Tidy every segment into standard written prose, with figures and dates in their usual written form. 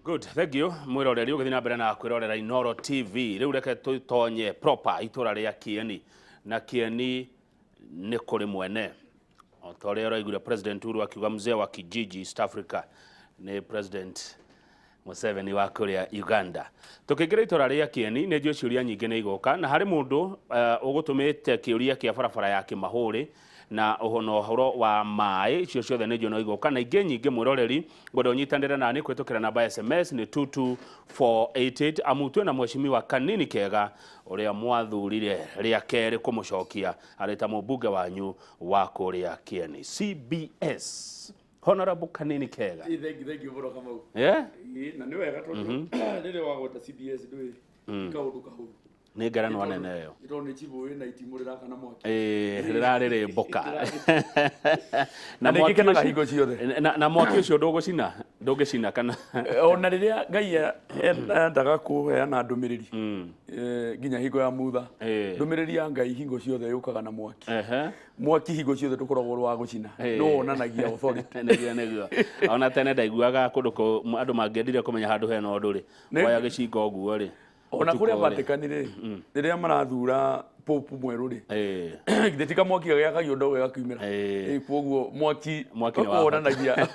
Good, thank you mwiroreri ũgĩthiĩ na mbere na kwĩrorera Inooro TV. Rĩu reke tũtonye proper itũra rĩa Kieni, na Kieni nĩ kũrĩ mwene o ta ũrĩa ũraiguire President Uhuru akiuga mzee wa kijiji East Africa nĩ President Museveni wa kũrĩa Uganda. Tũkĩingĩra itũra rĩa Kieni nĩ njũĩ ciũria nyingĩ nĩ igũka, na harĩ mũndũ ũgũtũmĩte kĩũria kĩa barabara ya Kĩmahũrĩ na ũhoro wa maĩ, icio ciothe nĩ njũĩ no igũka na ingĩ nyingĩ. Mwĩroreri, ngwenda ũnyitanĩre nani kũhĩtũkĩra namba ya SMS nĩ 22488, amu twĩna mheshimiwa Kanini Kega ũrĩa mwathurire rĩa kerĩ kũmũcokia arĩ ta mũmbunge wanyu wa kũrĩa Kieni. CBS Honorable Kanini Kega. Ĩ, thank you, thank you mũno, Kamau. Ĩ, na nĩ wega tondũ rĩrĩa wagweta CBS ndũĩ ti kaũndũ kahũthũ. Nĩ ngerenwa nene ĩyo. Nĩ tondũ nĩ chibũ wĩna itimũ rĩrakana mwaki. Ĩĩ, rĩrarĩrĩmbũka. Na nĩ ngĩkenaga hingo ciothe. Na mwaki ũcio ndũgũcina, ndũngĩcina kana? Ona rĩrĩa Ngai endaga kũheana ndũmĩrĩri, nginya hingo ya Mutha, ndũmĩrĩri ya Ngai hingo ciothe yũkaga na mwaki. Mwaki hingo ciothe ndũkoragwo ũrĩ wa gũcina, no wonanagia authority. Nĩguo, nĩguo. Ona tene ndaiguaga kũndũ andũ mangĩendire kũmenya handũ hena ũndũ rĩ, woya gĩcinga ũguo rĩ. Ona kũrĩa Vatican rĩ, rĩrĩa marathura pope mwerũ rĩ, githĩ ti kamwaki gagĩakagio ndogo ĩgakiumĩra? Koguo mwaki Mwaki nĩ wa bata.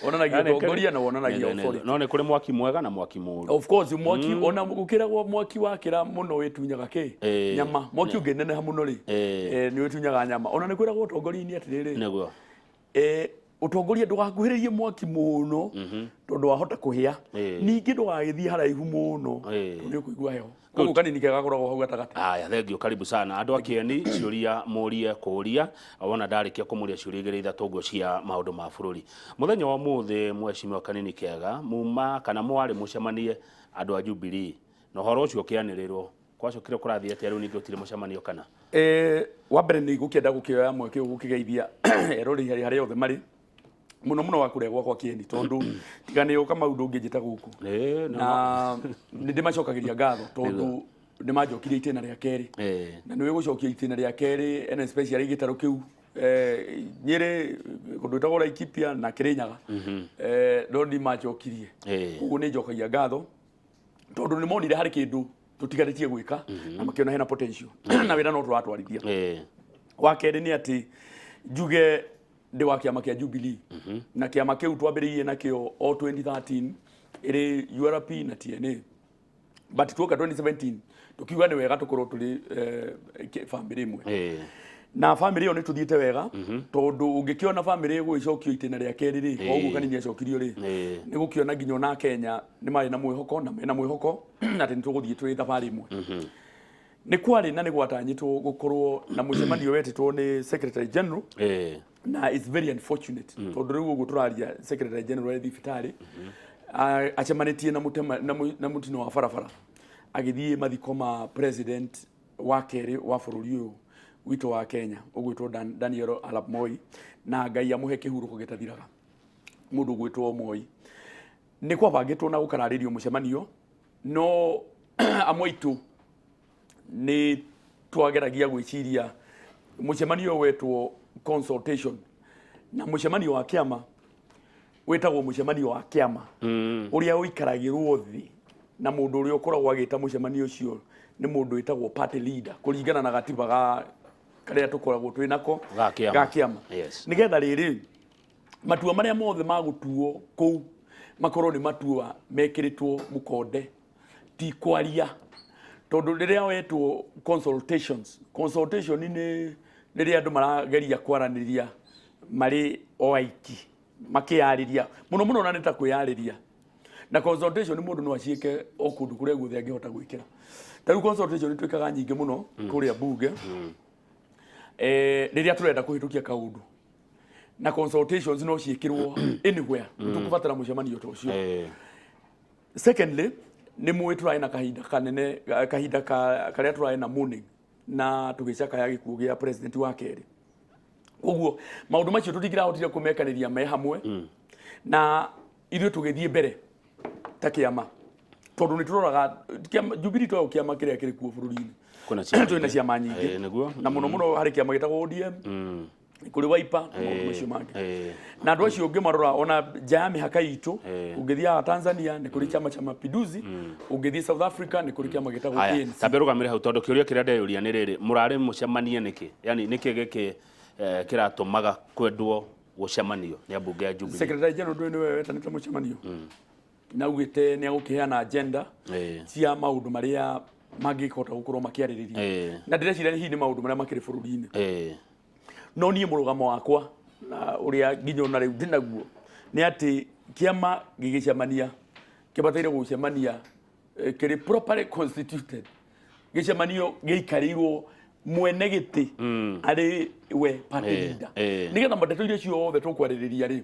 Wonanagia ũtongoria na wonanagia authority. No nĩ kũrĩ mwaki mwega na mwaki mũũru. Of course, mwaki ona gũkĩragwo mwaki wakĩra mũno wĩtunyaga kĩ? Nyama. Mwaki ũngĩneneha mũno rĩ, nĩ wĩtunyaga nyama. Ona nĩ kwĩragwo ũtongoria-inĩ atĩrĩrĩ, ũtongoria ndũgakuhĩrĩrie mwaki mũno tondũ wahota kũhĩa. Ningĩ ndũgagĩthiĩ haraihu mũno tondũ nĩ ũkũigua heho. Koguo Kanini Kega gakoragwo hau gatagatĩ. Haya, thank you, karibu sana. Andũ a Kieni, ciũria mũrie kũria, wona ndarĩkia kũmũria ciũria igĩrĩ ithatũ ũguo cia maũndũ ma bũrũri. Mũthenya wa ũmũthĩ, mheshimiwa Kanini Kega, muma kana mwarĩ mũcemanie andũ a Jubilee, na ũhoro ũcio ũkĩanĩrĩrwo, gwacokire kũrathiĩ atĩa rĩu ningĩ gũtirĩ mũcemanio kana? Wa mbere nĩ gũkĩenda gũkĩoya mweke ũyũ gũkĩgeithia eroreri harĩa othe marĩ, mũno mũno wa kũrĩa gwakwa Kieni, tondũ tiga nĩ Kamau ndũngĩnjĩta gũkũ. Na nĩ ndĩmacokagĩria ngatho tondũ nĩ manjokirie itĩna rĩa kerĩ. Na nĩ gũcokia itĩna rĩa kerĩ and especially gĩtarũ kĩu Nyĩrĩ, kũndũ gwĩtagwo Laikipia na Kĩrĩnyaga, no nĩ manjokirie. Koguo nĩ njokagia ngatho tondũ nĩ monire harĩ kĩndũ tũtigarĩtie gwĩka na makĩona hena potential na wĩra no tũratwarithia. Wa kerĩ nĩ atĩ njuge ndĩ wa kĩama kĩa Jubilee, na kĩama kĩu twambĩrĩirie nakĩo o 2013 ĩrĩ URP na TNA, but tuoka 2017 tukiuga nĩ wega tũkorwo tũrĩ bamĩrĩ ĩmwe. Na bamĩrĩ ĩyo nĩ tũthiĩte wega tondũ ũngĩkĩona bamĩrĩ ĩgũgĩcokio itĩna rĩa kerĩ rĩ, o ũguo Kanini acokirio rĩ, nĩ gũkĩona nginya ona Kenya nĩ marĩ na mwĩhoko na mena mwĩhoko atĩ nĩ tũgũthiĩ twĩ thabarĩ ĩmwe. Nĩ kwarĩ na nĩ gwatanyĩtwo gũkorwo na mũcemanio wetĩtwo nĩ Secretary General, na it's very unfortunate tondũ rĩu ũguo tũraria Secretary General e thibitarĩ acemanĩtie na mũtema na mũtino wa barabara agĩthiĩ mathiko ma president wa kerĩ wa bũrũri ũyũ witũ wa Kenya ũgwĩtwo Daniel Arap Moi, na Ngai amũhe kĩhurũko gĩtathiraga. Mũndũ ũgwĩtwo Moi, nĩ kwabangĩtwo na gũkararĩrio mũcemanio, no amwe aitũ nĩ twageragia gwĩciria mũcemanio ũyũ wetwo consultation, na mũcemanio wa kĩama wĩtagwo mũcemanio wa kĩama ũrĩa ũikaragĩrwo thĩ na mũndũ ũrĩa ũkoragwo agĩta mũcemanio ũcio nĩ mũndũ wĩtagwo party leader kũringana na gatiba ga karĩa tũkoragwo twĩ nako Ga kĩama. Ga kĩama. Nĩgetha rĩrĩ matua marĩa mothe magũtuo kũu makorwo nĩ matua mekĩrĩtwo mũkonde, ti kwaria, tondũ rĩrĩa wetwo consultations, consultation nĩ rĩrĩa andũ marageria kwaranĩria marĩ o aiki makĩyarĩria mũno mũno, na nĩ ta kwĩyarĩria. Na consultation mũndũ no aciĩke o kũndũ kũrĩa guothe angĩhota gwĩkĩra. Ta rĩu consultation twĩkaga nyingĩ mũno kũrĩa bunge rĩrĩa tũrenda kũhĩtũkia kaũndũ, na consultations no ciĩkĩrwo anywhere, tũkũbatara mũcemanio ta ũcio. Secondly, nĩ mũĩ tũrarĩ na kahinda kanene, kahinda karĩa tũrarĩ na mourning na tũgĩcakaya gĩkuũ gĩa president wa kerĩ. Koguo maũndũ macio tũtingĩrahotire kũmekanĩria me hamwe, na ithuĩ tũgĩthiĩ mbere ta kĩama tondũ nĩ tũroraga Jubilee to kĩama kĩrĩa kĩrĩ kuo bũrũri-inĩ. Kwĩna ciama Twĩna ingĩ. Ciama nyingĩ. Nĩguo. Na mũno mũno harĩ kĩama gĩtagwo ODM. Nĩ kũrĩ Wiper na maũndũ macio mangĩ. Na andũ acio ũngĩmarora ona nja ya mĩhaka itũ, ũngĩthiaga Tanzania nĩ kũrĩ Chama cha Mapinduzi, ũngĩthiĩ South Africa nĩ kũrĩ kĩama gĩtagwo Haya, ANC. Tambe rũgamĩre hau tondũ kĩũria kĩrĩa ndeyũria nĩ rĩrĩ, mũrarĩ mũcemanie nĩkĩ? Yani nĩkĩ gĩkĩ kĩratũmaga kwendwo gũcemanio nĩ ambunge a Jubilee? Secretary General ndũĩ nĩwe wetanĩte mũcemanio na augĩte nĩ egũkĩheana agenda cia maũndũ marĩa mangĩhota gũkorwo makĩarĩrĩria. Na ndĩreciria hihi nĩ maũndũ marĩa makĩrĩ bũrũri-inĩ. No niĩ mũrũgamo wakwa na ũrĩa nginya ona rĩu ndĩnaguo nĩ atĩ kĩama gĩgĩcemania kĩbataire gũcemania kĩrĩ properly constituted, gĩcemanio gĩikarĩirwo mwene gĩtĩ arĩ we party leader, nĩgetha ndeto iria ciothe tũkwarĩrĩria rĩ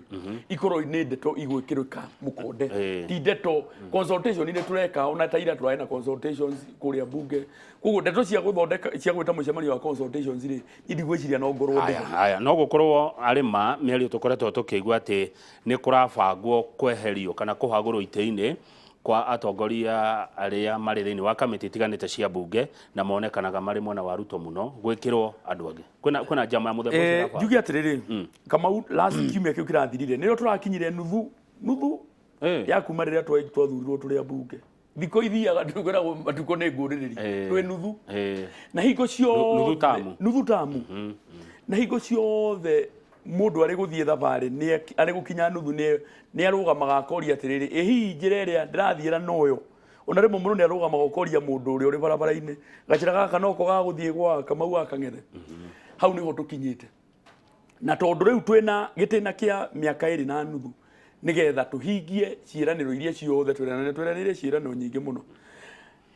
ikorwo nĩ ndeto igwĩkĩrĩka mũkonde, ti ndeto consultation nĩ tũreka. Ona ta ira tũrarĩ na consultations kũrĩa bunge, koguo ndeto cia gũthondeka cia gwĩta mũcemanio wa consultations rĩ, niĩ ndigwĩciria no ngorwo ndĩ Haya, haya, no gũkorwo arĩ ma mĩario tũkoretwo tũkĩigua atĩ nĩ kũrabangwo kweherio kana kũhagũrwo itĩ-inĩ kwa atongoria arĩa marĩ thĩinĩ wa kamĩtĩ itiganĩte cia bunge na monekanaga marĩ mwena wa Ruto mũno gwĩkĩrwo andũ angĩ. Kwĩna njama ya mũthemba ũcio ĩrabangwo? Njuge atĩrĩrĩ, Kamau, last kiumia kĩu kĩrathirire nĩrĩo tũrakinyire nuthu nuthu ya kuma rĩrĩa twathurirwo tũrĩ ambunge. Thikũ ithiaga, twĩragwo matukũ nĩ ngũrĩrĩri. Twĩ nuthu na hingo ciothe Nuthu tamu. Nuthu tamu. Na hingo ciothe mũndũ arĩ gũthiĩ thabarĩ nĩ arĩ gũkinya nuthu nĩ arũgamaga akoria atĩrĩrĩ, ĩ hihi njĩra ĩrĩa ndĩrathiĩra noyo? Ona rĩmwe mũndũ nĩ arũgamaga ũkoria mũndũ ũrĩa ũrĩ barabara-inĩ, gacĩra gaka noko ga gũthiĩ gwa Kamau wa Kang'ethe? Hau nĩho tũkinyĩte. Na tondũ rĩu twĩna gĩtĩna kĩa mĩaka 2.5 nĩgetha tũhingie ciĩranĩro iria ciothe twĩranĩire, twĩranĩire ciĩranĩro nyingĩ mũno.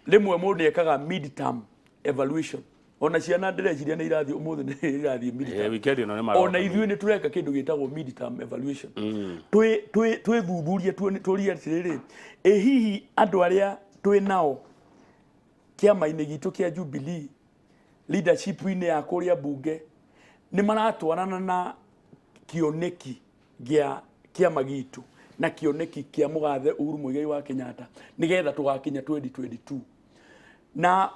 Rĩmwe mũndũ nĩ ekaga mid term evaluation. Ona ciana ndĩreciria nĩ irathiĩ ũmũthĩ, nĩ irathiĩ mid term. Weekend ĩno nĩ maroka. Ona ithuĩ nĩ tũreka kĩndũ gĩtagwo mid term evaluation, twĩthuthurie, tũrie atĩrĩrĩ, ĩ hihi andũ arĩa twĩ nao kĩama-inĩ gitũ kĩa Jubilee, leadership-inĩ ya kũrĩa bunge, nĩ maratwarana na kĩoneki gĩa kĩama gitũ na kĩoneki kĩa mũgathe Uhuru Muigai wa Kenyatta nĩgetha tũgakinya 2022? Na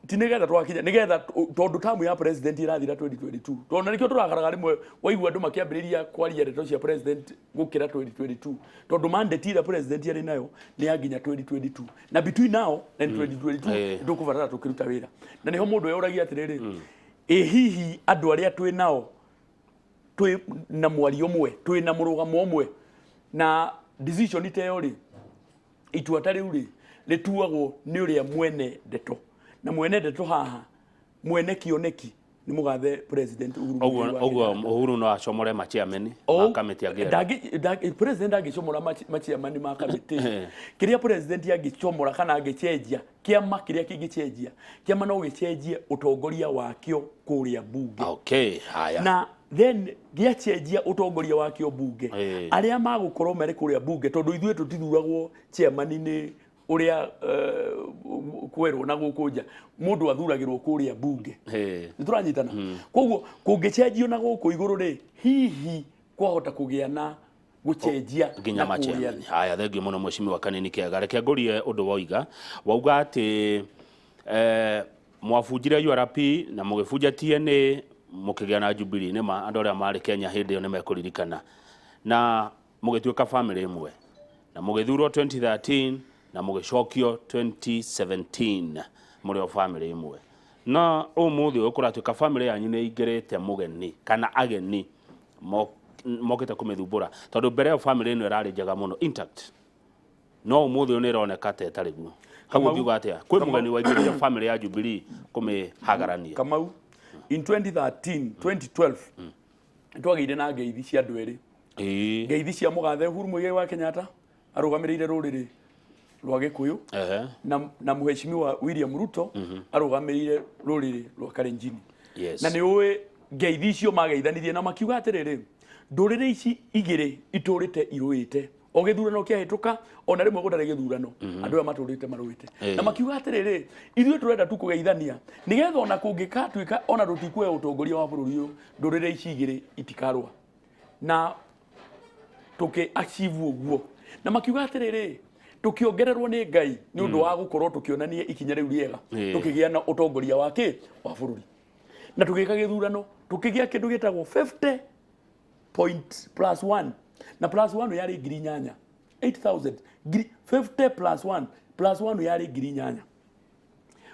ti nĩgetha tũgakinya, nĩgetha tondũ tamu ya president ĩrathira 2022, tondũ na nĩkĩo tũrakaraga rĩmwe waigua andũ makĩambĩrĩria kwaria ndeto cia president gũkĩra 2022, tondũ mandate ĩrĩa president arĩ nayo nĩ ya nginya 2022, na between now and 2022 nĩtũkũbatara tũkĩruta wĩra. Na nĩho mũndũ eyũragia atĩrĩrĩ, ĩ hihi andũ arĩa twĩ nao twĩ na mwario ũmwe, twĩ na mũrũgamo ũmwe? Na decision ta ĩyo rĩ, itua ta rĩu rĩ, rĩtuagwo nĩ ũrĩa mwene ndeto, na mwene ndeto haha, mwene kĩoneki nĩ mũgathe President Uhuru Ũguo Muigai wa ũguo Kenyatta. Uhuru no acomore machairman ma kamĩtĩ angĩenda? President angĩcomora machairman ma kamĩtĩ, kĩrĩa president angĩcomora kana angĩcenjia, kĩama kĩrĩa kĩngĩcenjia, kĩama no gĩcenjie ũtongoria wakĩo kũrĩa bunge. Okay, haya. Na then gĩacenjia ũtongoria wakĩo bunge, arĩa magũkorwo marĩ kũrĩa bunge, tondũ ithuĩ tũtithuragwo chairman nĩ ũrĩa kwerwo na gũkũ nja, mũndũ athuragĩrwo kũrĩa bunge. Nĩ tũranyitana? Koguo kũngĩcenjio na gũkũ igũrũ rĩ, hihi kwahota kũgĩa na gũcenjia nginya na kũrĩa machairman thĩ. Haya, thengiũ mũno mheshimiwa Kanini Kega. Reke ngũrie ũndũ woiga, wauga atĩ mwabunjire URP na mũgĩbunja TNA mũkĩgĩa na Jubilee. Nĩ ma andũ arĩa marĩ Kenya hĩndĩ ĩyo nĩ mekũririkana, na mũgĩtuĩka family ĩmwe na mũgĩthurwo 2013 na mũgĩcokio 2017 mũrĩ o family ĩmwe. Na ũmũthĩ ũyũ kũratuĩka family yanyu nĩ ĩingĩrĩte mũgeni kana ageni mokĩte kũmĩthumbũra, tondũ mbere ĩyo family ĩno ĩrarĩ njega mũno, intact, no ũmũthĩ ũyũ nĩ ĩroneka ta ĩtarĩ guo. Hau ũngiuga atĩa? Kwĩ mũgeni waingĩrire family ya Jubilee kũmĩhagarania? Kamau, in 2013, 2012 twagĩire na ngeithi cia andũ erĩ. Ngeithi cia mũgathe Uhuru Muigai wa Kenyatta arũgamĩrĩire rũrĩrĩ rwa Gĩkũyũ na mheshimiwa William Ruto arũgamĩrĩire rũrĩrĩ rwa Kalenjin. Na nĩ ũĩ ngeithi icio mageithanirie na makiuga atĩrĩrĩ, ndũrĩrĩ ici igĩrĩ itũrĩte irũĩte o gĩthurano kĩahĩtũka, ona rĩmwe gũtarĩ gĩthurano, andũ aya matũrĩte marũĩte. Na makiuga atĩrĩrĩ, ithuĩ tũrenda tu kũgeithania nĩgetha ona kũngĩkatuĩka ona tũtikuoya ũtongoria wa bũrũri ũyũ, ndũrĩrĩ ici igĩrĩ itikarũa na tũkĩ achieve ũguo. Na makiuga atĩrĩrĩ, tũkĩongererwo nĩ Ngai nĩ ũndũ wa gũkorwo tũkĩonania ikinya rĩu rĩega, tũkĩgĩa na ũtongoria wa kĩ wa bũrũri. Na tũgĩka gĩthurano, tũkĩgĩa kĩndũ gĩtagwo 50 point plus 1, na plus 1 yarĩ 8,000, 8000, 50 plus 1 plus 1 yarĩ 8,000.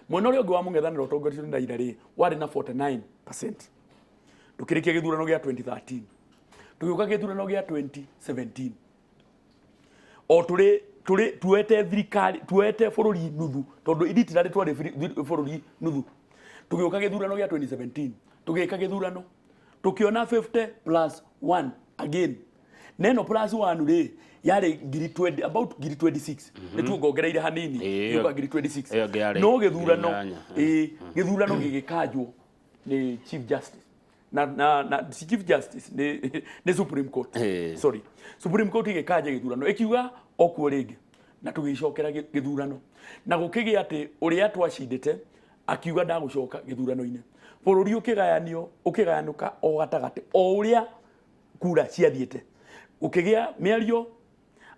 Mwena ũrĩa ũngĩ wa mũng'ethanĩro ũtongoretio nĩ Raila rĩ, warĩ na 49%. Tũkĩrĩkia gĩthurano gĩa 2013, tũgĩũka gĩthurano gĩa 2017, o tũrĩ tũrĩ tuoete thirikari, tuoete bũrũri nuthu, tondũ literally twarĩ bũrũri nuthu. Tũgĩũka gĩthurano gĩa 2017, tũgĩka gĩthurano, tũkĩona 50 plus 1 again, neno plus 1 rĩ, yarĩ ngiri 20, about ngiri 26, nĩ tuongongereire hanini. Gĩũka ngiri 26. Ĩyo ĩngĩ yarĩ No gĩthurano 8,000. Ĩĩ, gĩthurano gĩgĩkanjwo nĩ Chief Justice na si Chief Justice, nĩ Supreme Court. Sorry, Supreme Court ĩgĩkanja gĩthurano, ĩkiuga okuo rĩngĩ, na tũgĩcokera gĩthurano, na gũkĩgĩa atĩ ũrĩa twacindĩte akiuga ndagũcoka gĩthurano-inĩ. Bũrũri ũkĩgayanio, ũkĩgayanũka o gatagatĩ, o ũrĩa kura ciathiĩte. Gũkĩgĩa mĩario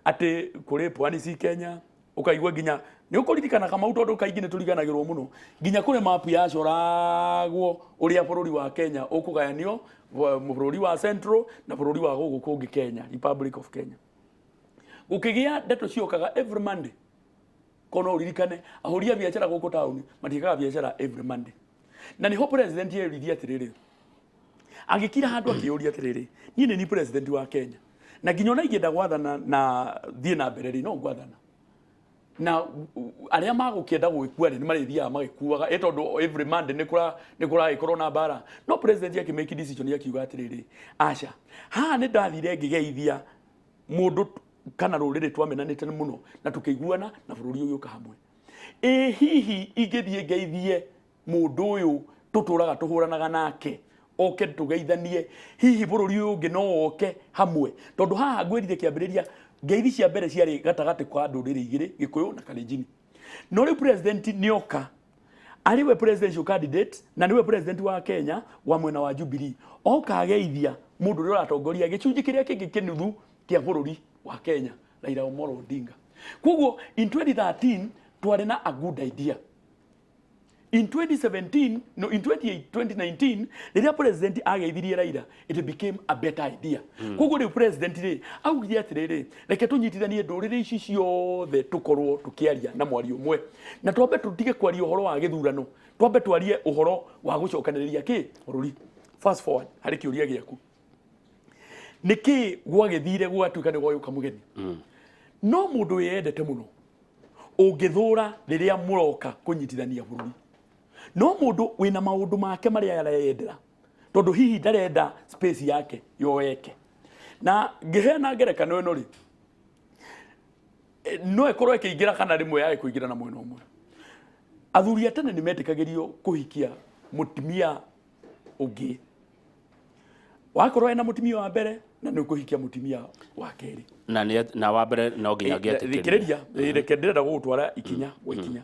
atĩ kũrĩ pwani si Kenya, ũkaigua nginya nĩ ũkũririkana, Kamau, tondũ kaingĩ nĩ tũriganagĩrwo mũno, nginya kũrĩ mapu yacoragwo ũrĩa bũrũri wa Kenya ũkũgayanio, bũrũri wa Central na bũrũri wa gũkũ kũngĩ Kenya, Republic of Kenya. Gũkĩgĩa ndeto ciokaga every Monday. Kono ũririkane, ahũri a biacara gũkũ taũni matiĩkaga biacara every Monday. Na nĩho president yerithia atĩrĩrĩ, agĩkira handũ akĩyũria atĩrĩrĩ, niĩ nĩ ni president wa Kenya, na nginya ona ingĩenda gwathana na thiĩ na mbere rĩ, no ngwathana na arĩa magũkĩenda gwĩkua rĩ, nĩ marĩthiaga magĩkuaga, ĩ tondũ every Monday nĩ kũragĩkorwo na mbara. No president akĩmake decision, akiuga atĩrĩrĩ, aca, haha nĩ ndathire ngĩgeithia mũndũ kana rũrĩrĩ twamenanĩte mũno na tũkĩiguana na bũrũri ũgĩũka hamwe. Ĩ hihi ingĩthiĩ ngeithie mũndũ ũyũ tũtũraga tũhũranaga nake, oke tũgeithanie, hihi bũrũri ũyũ ũngĩ no woke hamwe? Tondũ haha ngwĩrire kĩambĩrĩria, ngeithi cia mbere ciarĩ gatagatĩ kwa ndũrĩrĩ igĩrĩ, Gĩkũyũ na Kalenjin. No rĩu president nĩoka arĩ we presidential candidate na nĩwe president wa Kenya wa mwena wa Jubilee, oka ageithia mũndũ ũrĩa ũratongoria gĩcunjĩ kĩrĩa kĩngĩ kĩnuthu kĩa bũrũri wa Kenya, Raila Amolo Odinga. Koguo in 2013 twarĩ na a good idea. In 2017, no, in 28 2019, rĩrĩa president ageithirie Raila, it became a better idea. Koguo rĩu president rĩ, augire atĩrĩrĩ, reke tũnyitithanie ndũrĩrĩ ici ciothe, tũkorwo tũkĩaria na mwario ũmwe, na twambe tũtige kwaria ũhoro wa gĩthurano, twambe twarie ũhoro wa gũcokanĩrĩria kĩ bũrũri. Fast forward harĩ kĩũria gĩaku, nĩkĩ gwagĩthire gwatuĩka nĩ gwagĩũka mũgeni? No mũndũ wĩyendete mũno ũngĩthũra rĩrĩa mũroka kũnyitithania bũrũri, no mũndũ wĩna maũndũ make marĩa areyendera, tondũ hihi ndarenda space yake yoeke. Na ngĩheana ngerekano ĩno rĩ, no ĩkorwo ĩkĩingĩra kana rĩmwe yage kũingĩra na mwena ũmwe. Athuri a tene nĩ metĩkagĩrio kũhikia mũtumia ũngĩ, wakorwo ena mũtumia wa mbere na nĩ ũkũhikia mũtumia wa kerĩ. Na nĩ na wa mbere no nginya angĩetĩkĩria. Thikĩrĩria, reke ndĩrenda gũgũtwara ikinya gwa ikinya.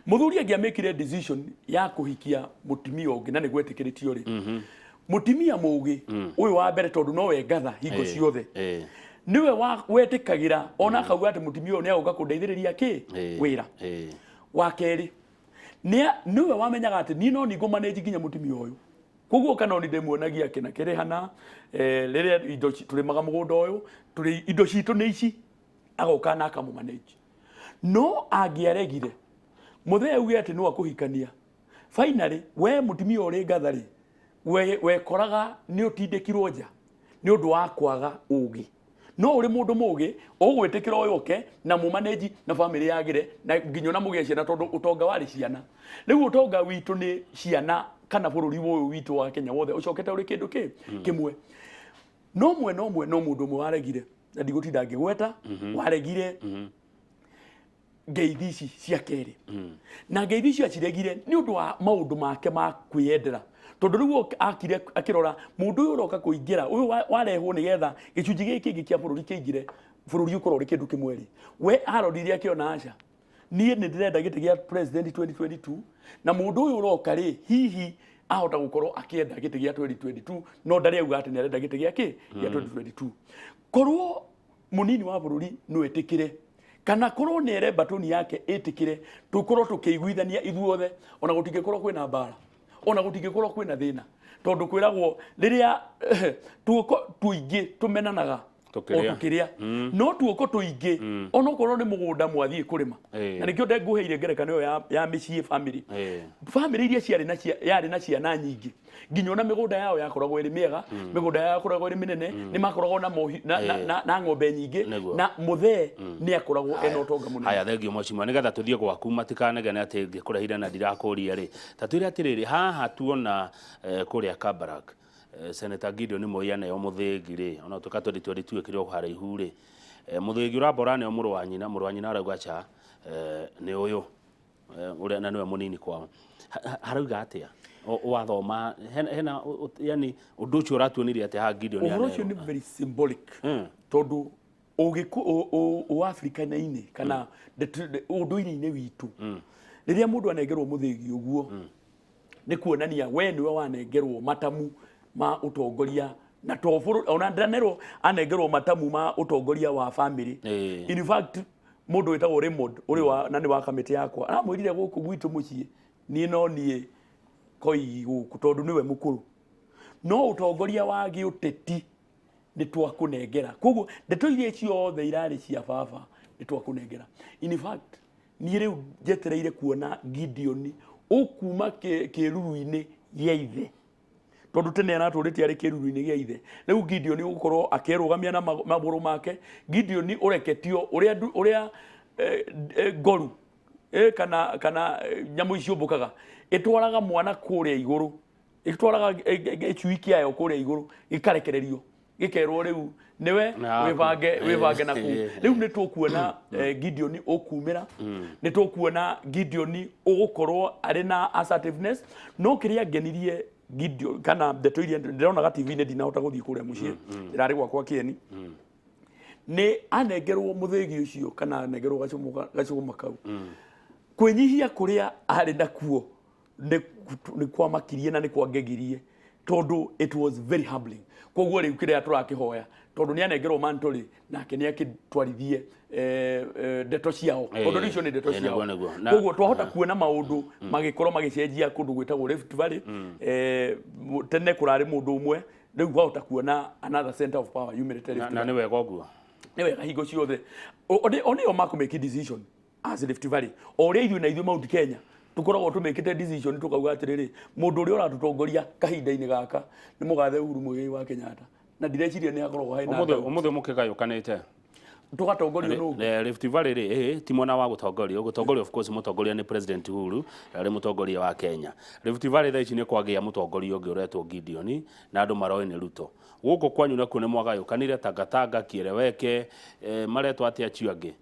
Mũthuri angĩamĩkire decision ya kũhikia mũtumia ũngĩ na nĩ gwetĩkĩrĩtio rĩ, mũtumia mũgĩ ũyũ wa mbere, tondũ nowe ngatha hingo ciothe, nĩwe wetĩkagĩra, ona akauga atĩ mũtumia ũyũ nĩ agũka kũndeithĩrĩria kĩ wĩra. Wa kerĩ nĩwe wamenyaga atĩ niĩ no ningũ manage nginya mũtumia ũyũ, koguo kana oni ndĩmuonagia kĩna kĩrĩ hana, rĩrĩa indo tũrĩmaga mũgũnda ũyũ, tũrĩ indo citũ nĩ ici, agoka na akamũmanage. No angĩaregire, mũthee auge atĩ no akũhikania, finally we mũtumia ũrĩ ngatha rĩ, we wekoraga nĩ ũtindĩkirwo nja nĩ ũndũ wa kwaga ũgĩ. No ũrĩ mũndũ mũgĩ, ũgwĩtĩkĩra ũyũ oke na mũmanĩnji na bamĩrĩ yagĩre na nginya ona mũgĩe ciana, tondũ ũtonga warĩ ciana. Rĩu ũtonga witũ nĩ ciana, kana bũrũri ũyũ witũ wa Kenya wothe ũcokete ũrĩ kĩndũ kĩ kĩmwe. No mwena ũmwe, no mũndũ ũmwe waregire, na ndigũtinda ngĩgweta, waregire ngeithi ici cia kerĩ, na ngeithi icio aciregire nĩ ũndũ wa maũndũ make ma kwĩyendera, tondũ rĩu akire akĩrora mũndũ ũyũ ũroka kũingĩra, ũyũ warehwo nĩgetha gĩcunjĩ gĩkĩ kĩngĩ kĩa bũrũri kĩingĩre, bũrũri ũkorwo ũrĩ kĩndũ kĩmwe rĩ, we arorire akĩona, aca, niĩ nĩ ndĩrenda gĩtĩ gĩa president 2022, na mũndũ ũyũ ũroka rĩ, hihi ahota gũkorwo akĩenda gĩtĩ gĩa 2022, no ndarĩ auga atĩ nĩ arenda gĩtĩ gĩa kĩ gĩa 2022. Korwo mũnini wa bũrũri no ĩtĩkĩre, kana korwo nĩ ere mbatũni yake ĩtĩkĩre, tũkorwo tũkĩiguithania ithuothe, ona gũtingĩkorwo kwĩna mbara. Ona gũtingĩkorwo kwĩna thĩna, tondũ kwĩragwo rĩrĩa tuoko tũingĩ tũmenanaga o Tũkĩrĩa. Tũkĩrĩa, no tuoko tũingĩ onokorwo nĩ mũgũnda mwathiĩ kũrĩma. Na nĩkĩo ndengũheire ngerekano ĩyo ya mĩciĩ, family, family iria ciarĩ na yarĩ na ciana nyingĩ, nginya ona mĩgũnda yao yakoragwo ĩrĩ mĩega, mĩgũnda yao yakoragwo ĩrĩ mĩnene, nĩ makoragwo na mohi na ng'ombe nyingĩ. Na mũthee nĩ akoragwo ena ũtonga mũnene. Haya, thengio mheshimiwa. Nigetha tuthiĩ gwaku matikanegene atĩ ngĩkũrehire na ndirakũria rĩ, ta twĩre atĩrĩrĩ, haha tuona kũrĩa Kabarak, Senator Gideon Moi aneo mũthĩgi rĩ, ona tuĩka 2022 ĩkĩrĩ o haraihu rĩ, mũthĩgi ũramba ũraneo mũrũ wa nyina, mũrũ wa nyina arauga cha, nĩ ũyũ ũrĩa na nĩwe mũnini kwao. Harauga atĩa? Wathoma hena yani ũndũ ũcio ũratuonirie atĩa haha Gideon Ũhoro ũcio anerwo? Nĩ very symbolic, tondũ ũafrikana-inĩ kana ũndũire-inĩ witũ, rĩrĩa mũndũ anengerwo mũthĩgi ũguo, nĩ kuonania we nĩwe wanengerwo matamu ma ũtongoria, na to bũrũri, ona ndanerwo anengerwo matamu ma ũtongoria wa family. In fact, mũndũ wĩtagwo Raymond ũrĩ wa na nĩ wa kamĩtĩ yakwa aramwĩrire gũkũ gwitũ mũciĩ niĩ no niĩ koigi gũkũ, tondũ nĩwe mũkũrũ, no ũtongoria wa gĩũteti nĩ twakũnengera. Koguo ndeto iria ciothe irarĩ cia baba nĩ twakũnengera. In fact, niĩ rĩu njetereire kuona Gideon ũkuma kĩruru-inĩ gĩa ithe, tondũ tene aratũrĩte arĩ kĩruru-inĩ gĩa ithe. Rĩu Gideon ũgũkorwo akĩrũgamia na magũrũ make. Gideon ũreketio ũrĩa ũrĩa ngoru kana nyamũ iciũmbũkaga ĩtwaraga mwana kũrĩa igũrũ, ĩtwaraga gĩcui kĩayo kũrĩa igũrũ, gĩkarekererio, gĩkerwo rĩu nĩwe wĩbange, wĩbange na kũu. Rĩu nĩ tũkuona Gideon ũkumĩra, nĩ tũkuona Gideon ũgũkorwo arĩ na assertiveness. No kĩrĩa ngenirie Gideon, kana ndeto iria ndĩronaga TV-inĩ, ndinahota gũthiĩ kũrĩa mũciĩ, ndĩrarĩ gwakwa kĩeni, nĩ anengerwo mũthĩgi ũcio kana anengerwo gacũgũma kau, kwĩnyihia kũrĩa arĩ nakuo nĩ kwamakirie na nĩ kwangegirie, tondũ it was very humbling. Koguo rĩu kĩrĩa tũrakĩhoya, tondũ nĩ anengerwo mantle rĩ, nake nĩ akĩtwarithie ndeto ciao, tondũ rĩu icio nĩ ndeto ciao. Nĩguo, nĩguo. Koguo twahota kuona maũndũ magĩkorwo magĩcenjia kũndũ gwĩtagwo Rift Valley. Tene kũrarĩ mũndũ ũmwe, rĩu twahota kuona another center of power yumĩrĩte Rift Na Valley. Nĩ wega ũguo. Nĩ wega hingo ciothe. O nĩo makũmake decision as Rift Valley, o ũrĩa ithuĩ na ithuĩ Mount Kenya tũkoragwo tũmĩkĩte decision, tũkauga atĩrĩrĩ, mũndũ ũrĩa ũratũtongoria kahinda-inĩ gaka nĩ mũgathe Uhuru Muigai wa Kenyatta, na ndireciria nĩ hakoragwo hena Ũmũthĩ doubt. Ũmũthĩ mũkĩgayũkanĩte. Tũgatongorio nũ ũngĩ? Rift Valley rĩ, ti mwena wa gũtongorio, gũtongorio of course mũtongoria nĩ President Uhuru arĩ mũtongoria wa Kenya. Rift Valley thaa ici nĩ kwagĩa mũtongoria ũngĩ ũretwo Gideon, na andũ maroĩ nĩ Ruto. Gũkũ kwanyu nakuo nĩ mwagayũkanire Tangatanga, Kieleweke, maretwo atĩa acio angĩ?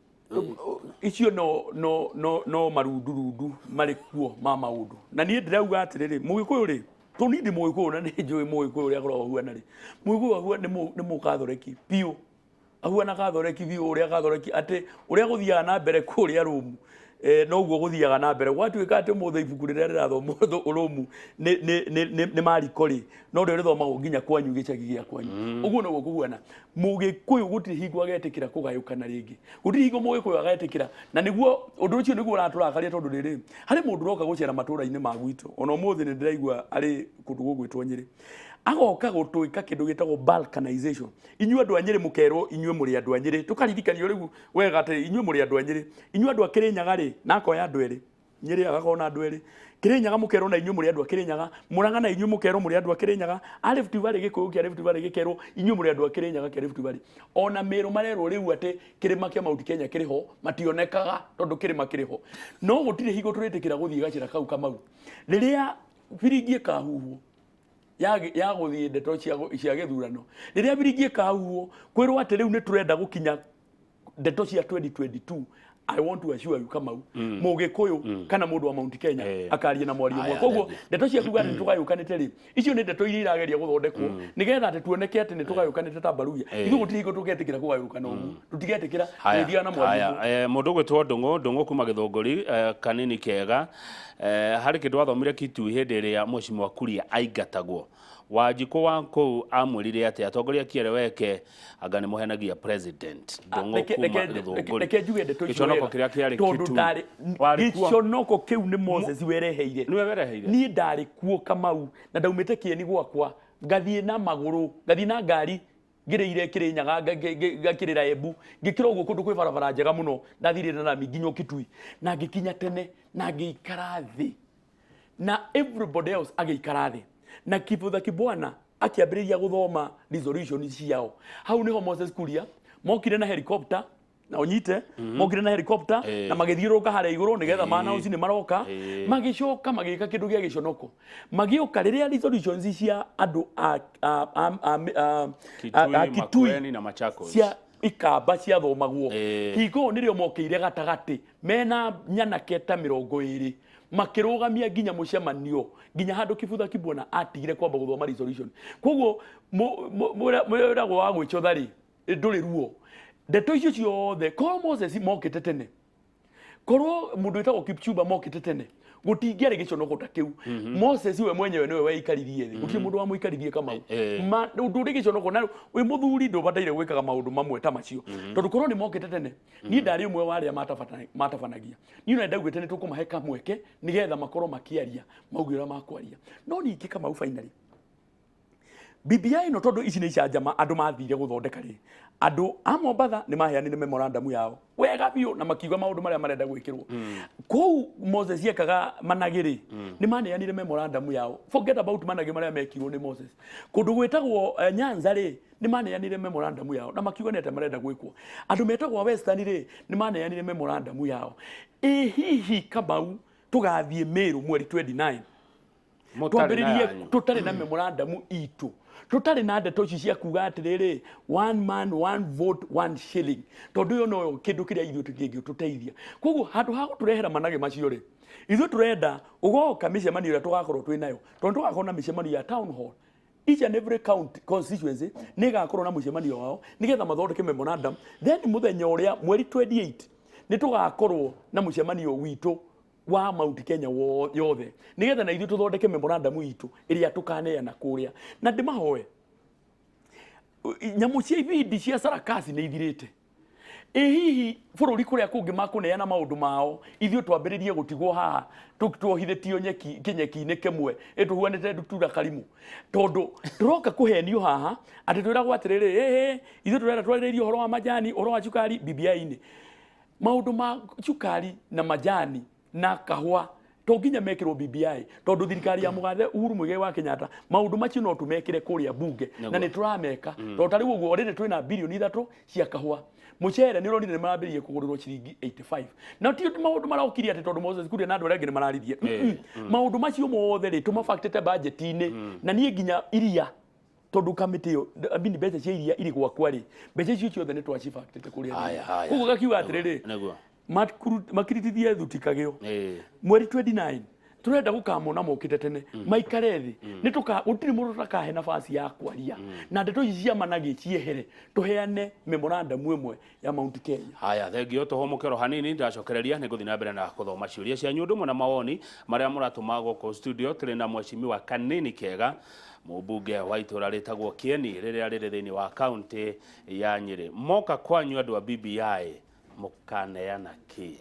Icio no marundurundu marĩ kuo ma maũndũ, na niĩ ndĩrauga atĩrĩrĩ, mũgĩkũyũ rĩ, tũni ndĩ mũgĩkũyũ na nĩ njũĩ mũgĩkũyũ ũrĩa akoragwo ahuana rĩ, mũgĩkũyũ ahuana nĩ mũkathoreki biũ, ahuana kathoreki biũ, ũrĩa kathoreki atĩ ũrĩa gũthiaga na mbere kũrĩa Rũmu, noguo gũthiaga na mbere. Gwatuĩka atĩ ũmũthĩ ibuku rĩrĩa rĩrathomwo Rũmu nĩ Mariko rĩ, no rĩo rĩthomagwo nginya kwanyu gĩcagi gĩa kwanyu. Ũguo noguo kũhuana. Mũgĩkũyũ gũtirĩ hingo agetĩkĩra kũgayũkana rĩngĩ, gũtirĩ hingo mũgĩkũyũ agetĩkĩra, na nĩguo ũndũ ũcio nĩguo ũratũrakaria, tondũ rĩrĩ harĩ mũndũ ũroka gũcera matũra-inĩ ma gwitũ, ona ũmũthĩ nĩ ndĩraigua arĩ kũndũ gũgwĩtwo Nyĩrĩ, agoka gũtwĩka kĩndũ gĩtagwo balkanization. Inyuĩ andũ a Nyĩrĩ mũkerwo inyuĩ mũrĩ andũ a Nyĩrĩ, tũkaririkanio rĩu wega atĩ inyuĩ mũrĩ andũ a Nyĩrĩ, inyuĩ andũ a Kĩrĩnyaga rĩ, na akoya andũ erĩ, Nyĩrĩ agakorwo na andũ erĩ, Kĩrĩnyaga mũkerwo na inyuĩ mũrĩ andũ a Kĩrĩnyaga, Mũrang'a na inyuĩ mũkerwo mũrĩ andũ a Kĩrĩnyaga, a Rift Valley, Gĩkũyũ kĩa Rift Valley gĩkerwo inyuĩ mũrĩ andũ a Kĩrĩnyaga kĩa Rift Valley. Ona Mĩrũ marerwo rĩu atĩ kĩrĩma kĩa Mount Kenya kĩrĩ ho, mationekaga tondũ kĩrĩma kĩrĩ ho. No gũtirĩ hingo tũrĩtĩkĩra gũthiĩ gacĩra kau Kamau rĩrĩa biringi ĩkahuhwo ya gũthiĩ ndeto cia gĩthurano, rĩrĩa biringi ĩkahuhwo kwĩrwo atĩ rĩu nĩ tũrenda gũkinya ndeto cia 2022, I want to assure you, Kamau, mũgĩkũyũ kana mũndũ wa Mount Kenya akaria na mwario ũmwe. Aya, Koguo thengiũ. Ndeto cia kuga atĩ nĩtũgayũkanĩte rĩ, icio nĩ ndeto iria irageria gũthondekwo nĩgetha atĩ tuoneke atĩ nĩtũgayũkanĩte ta Mbaruya. Ithuĩ gũtirĩ hingo tũgetĩkĩra kũgayũkana ũguo, tũtigetĩkĩra. Haya, Tũrĩthiaga na mwario haya, ũmwe. Mũndũ ũgwĩtwo Ndũng'ũ, Ndũng'ũ kuma Gĩthũngũri, kanini kega, harĩ kĩndũ wathomire Kitui hĩndĩ ĩrĩa Mheshimiwa Kuria aingatagwo. Wanjikũ wa kũu amwĩrire atĩ atongoria Kieleweke anga nĩ mũhenagia president Ndũng'ũ kuma Gĩthũngũri. Reke njuge ndeto icio Gĩconoko wega. kĩrĩa kĩarĩ Tondũ Kitui. ndarĩ Warĩ kuo? gĩconoko kĩu nĩ Moses wereheire. Nĩwe wereheire? Niĩ ndarĩ kuo Kamau na ndaumĩte Kĩeni gwakwa ngathiĩ na magũrũ, ngathiĩ na ngari ngĩrĩire Kĩrĩnyaga, ngakĩrĩra Embu, ngĩkĩra ũguo kũndũ kwĩ barabara njega mũno, ndathire na rami nginya o Kitui na ngĩkinya tene na ngĩikara thĩ na everybody else agĩikara thĩ na Kivutha Kibwana akĩambĩrĩria gũthoma resolution ciao. Hau nĩho Moses Kuria mokire na helicopter na ũnyite, mokire na helicopter na magĩthiũrũrũka harĩa igũrũ nĩgetha ma-announce nĩ maroka. Magĩcoka magĩka kĩndũ gĩa gĩconoko, magĩũka rĩrĩa resolutions cia andũ a Kitui, a Kitui Makueni na Machakos cia ikamba ciathomagwo, hingo ĩyo nĩrĩo mokĩire gatagatĩ mena nyanake ta 20, makĩrũgamia nginya mũcemanio nginya handũ Kibutha Kibwana atigire kwamba gũthoma resolution. Koguo mwĩragwo wa gwĩcotha rĩ, ndũrĩ ruo. Ndeto icio ciothe, korwo Moses mokĩte tene, korwo mũndũ wĩtagwo Kipchumba mokĩte tene, gũtingĩarĩ gĩconoko ta kĩu. Moses we mwenyewe nĩwe weikaririe thĩ, gũtirĩ mũndũ wamũikaririe, Kamau. Ũndũ ũrĩ gĩconoko na wĩ mũthuri ndũbataire gwĩkaga maũndũ mamwe ta macio, tondũ korwo nĩ mokĩte tene, niĩ ndarĩ ũmwe wa arĩa matabanagia. Niĩ ona ndaugĩte nĩ tũkũmahe kamweke nĩgetha makorwo makĩaria, mauge ũrĩa makwaria. No ningĩ Kamau, finally BBI ĩno, tondũ ici nĩ icanjama andũ mathire gũthondeka rĩ, andũ a Mombatha nĩ maheanire memorandum yao wega biũ na makiuga maũndũ marĩa marenda gwĩkĩrwo kũu. Moses ekaga managĩ rĩ, nĩ maneanire memorandum yao. Forget about managĩ marĩa mekirwo nĩ Moses. Kũndũ gwĩtagwo Nyanza rĩ, nĩ maneanire memorandum yao na makiuga nĩ atĩa marenda gwĩkwo. Andũ metagwo a Western rĩ, nĩ maneanire memorandum yao. Ĩ hihi Kamau, tũgathiĩ Meru mweri 29 Mũtarĩ na twambĩrĩrie yanyu. Tũtarĩ na memorandum itũ, tũtarĩ na ndeto ici cia kuga atĩrĩrĩ, one man, one vote, one shilling, tondũ ĩyo noyo kĩndũ kĩrĩa ithuĩ kĩngĩtũteithia. Koguo handũ ha gũtũrehera managĩ macio rĩ, ithuĩ tũrenda ũgoka mĩcemanio ĩrĩa tũgakorwo twĩ nayo, tondũ tũgakorwo na mĩcemanio ya town hall. Each and every county constituency nĩ ĩgakorwo na mũcemanio wao nĩgetha mathondeke memorandum. Then mũthenya ũrĩa mweri 28 nĩ tũgakorwo na mũcemanio witũ wa Mount Kenya yothe nĩgetha na ithuĩ tũthondeke memorandum itũ ĩrĩa tũkaneana kũrĩa. Na ndĩmahoe, nyamũ cia ibindi cia sarakasi nĩ ithirĩte. Ĩ hihi bũrũri kũrĩa kũngĩ makũneana maũndũ mao, ithuĩ twambĩrĩrie gũtigwo haha tuohithĩtio nyeki kĩnyeki-inĩ kĩmwe ĩtũhuanĩte ndutura karimũ, tondũ tũroka kũhenio haha atĩ twĩragwo atĩrĩrĩ, ĩhĩ, ithuĩ tũrenda twarĩrĩrie ũhoro wa majani, ũhoro wa cukari BBI-inĩ. Maũndũ ma cukari na majani na kahũa to nginya mekĩrwo BBI, tondũ thirikari ya mũgathe Uhuru Muigai wa Kenyatta, maũndũ macio no tũmekĩre kũrĩa bunge na nĩ tũrameka, tondũ ta rĩu ũguo already twĩna 3 birioni cia kahũa. Mũcere nĩ ũronire nĩ marambĩrĩirie kũgũrĩrwo ciringi 85, na ti maũndũ marokire atĩ tondũ Moses Kuria na andũ arĩa angĩ nĩ mararirie. Maũndũ macio mothe rĩ, tũmabactĩte budget-inĩ. Na niĩ nginya iria, tondũ kamĩtĩ ĩyo, I mean, mbeca cia iria irĩ gwakwa rĩ, mbeca icio ciothe nĩ twacibactĩte kũrĩa. Haya, haya. Koguo gakiuga atĩrĩrĩ, makiritithie thuti kagĩo. Mweri 29 turenda gukamona mokite tene, maikare thi, nĩ tuka gũtirĩ mũndũ tũtakahe nafasi ya kwaria, na ndeto ici cia managĩ ciehere, tũheane memorandum ĩmwe ya Mount Kenya. Haya, thengio, tũhũmũke oro hanini. Ndacokereria nĩ ngũthiĩ na mbere na gũthoma ciũria cianyu ũndũ ũmwe na mawoni marĩa mũratũma gũkũ studio. Tũrĩ na mheshimiwa Kanini Kega, mũmbunge wa itũra rĩtagwo Kieni rĩrĩa rĩrĩ thĩinĩ wa kaunti ya Nyĩrĩ. Moka kwanyu andũ a BBI, mũkaneana kĩ?